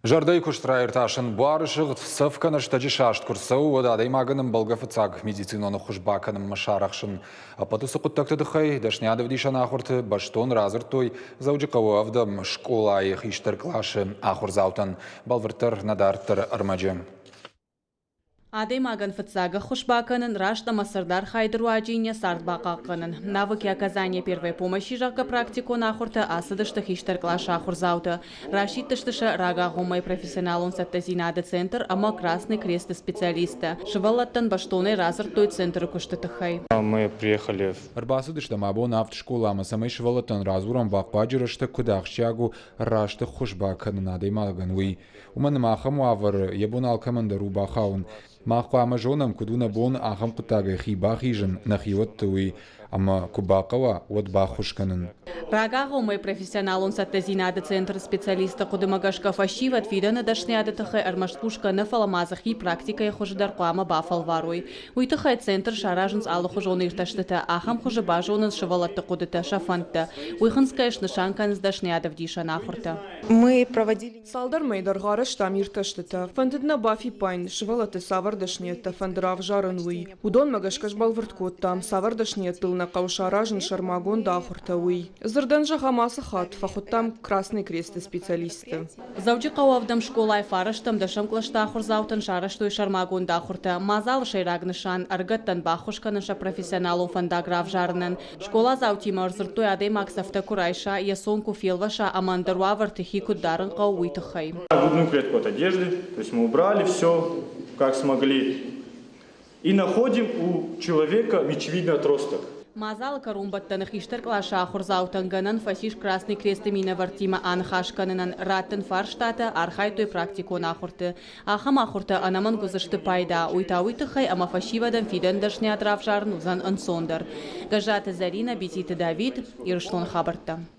Зӕрдӕйы куыст раиртасын буары сыгъд, цӕф кӕнӕ стӕджы саст куы рцӕуы, уӕд адӕймагӕн ӕмбӕлгӕ фыццаг медицинон ӕххуыс бакӕнынмӕ сарӕхсын. Ӕппӕт уыцы хъуыддӕгты тыххӕй дӕсныйадӕвдисӕн ахуырты бӕстон радзырдтой Дзӕуджыхъӕуы ӕвдӕм скъолайы хистӕр къласы ахуырдзаутӕн. Бӕлвырддӕр нӕ дарддӕры ӕрмӕджы. Адӕймагӕн фыццаг ӕххуыс бакӕнын, раст ӕмӕ цардархайды руаджы йын йӕ цард бахъахъхъӕнын. Навыки оказания первой помощи, зӕгъгӕ, практикон ахуыртӕ ацыдысты хистӕр къласы ахуырдзаутӕ. Расидтысты сӕ рагагъоммӕйы профессионалон цӕттӕдзинады центр ӕмӕ Красный Крест-ы специалисттӕ. Сывӕллӕттӕн бӕстонӕй радзырдтой центры куысты тыххӕй. Мы приехали Ӕрбацыдыстӕм абон авд скъоламӕ, цӕмӕй сывӕллӕттӕн радзурӕм бахъуаджы рӕстӕг куыд ахсджиаг у раст ӕххуыс бакӕнын адӕймагӕн, уый. Уымӕн ӕмӕ ахӕм уавӕры йӕ бон алкӕмӕн дӕр у бахауын. Мах хъуамӕ зонӕм, куыд у нӕ бон ахӕм хъуыддагӕй хи бахизын, нӕхиуӕтты уый, ӕмӕ куы бахъӕуа, уӕд баххуыс кӕнын. Рагагъоммӕ профессионалон цӕттӕдзинады центры специалистты хъуыдымӕ гӕсгӕ фӕсивӕд фидӕны дӕсныйады тыххӕй ӕрмӕст кусгӕ нӕ, фӕлӕ ма дзы хи практикӕйы хуызы дӕр хъуамӕ бафӕлварой. Уый тыххӕй центр саразынц алыхуызон иртӕстытӕ, ахӕм хуызы базонынц сывӕллӕтты хъуыдытӕ, сӕ фӕндтӕ. Уый хынцгӕйӕ снысан кӕнынц дӕсныйадӕвдисӕн ахуыртӕ. Мы проводили Цалдӕр мӕй дӕргъы арӕзтам иртӕстытӕ. Фӕндыд нӕ бафиппайын, сывӕллӕтты цавӕр дӕсныйӕдтӕ фӕнды равзарын, уый. Уыдонмӕ гӕсгӕ сбӕлвырд кодтам, цавӕр дӕсныйӕдтыл нӕ хъӕуы саразын сӕрмагонд ахуыртӕ, уый. Дзырдӕн зӕгъӕм, ацы хатт фӕхуыдтам Красный Крест-ы специалистты. Дзӕуджыхъӕуы ӕвдӕм скъолайы фарӕстӕм дӕсӕм кълӕсты ахуырдзаутӕн сарӕзтой сӕрмагонд ахуыртӕ. Мадзалы сӕйраг нысан – ӕрыгӕттӕн баххуыс кӕнын сӕ профессионалон фӕндаг равзарынӕн. Скъоладзаутимӕ ӕрдзырдтой, адӕймаг цӕфтӕ куы райса, йӕ цонг куы фелвӕса ӕмӕ ӕндӕр уавӕрты хи куыд дарын хъӕуы, уый тыххӕй. Грудную клетку от одежды, то есть мы убрали все, как смогли, и находим у человека мечевидный отросток. Мадзалы кӕронбӕттӕны хистӕр къласы ахуырдзаутӕн гӕнӕн фӕцис Красный Кресты минӕвӕрттимӕ аныхас кӕнынӕн, раттын фарстатӕ, архайдтой практикон ахуырты. Ахӕм ахуыртӕ ӕнӕмӕнг уыдзысты пайда, уый та уый тыххӕй, ӕмӕ фӕсивӕдӕн фидӕн дӕсныйад равзарын уыдзӕн ӕнцондӕр. Гӕззаты Зӕринӕ, Бититы Давид, Ирыстоны хабӕрттӕ.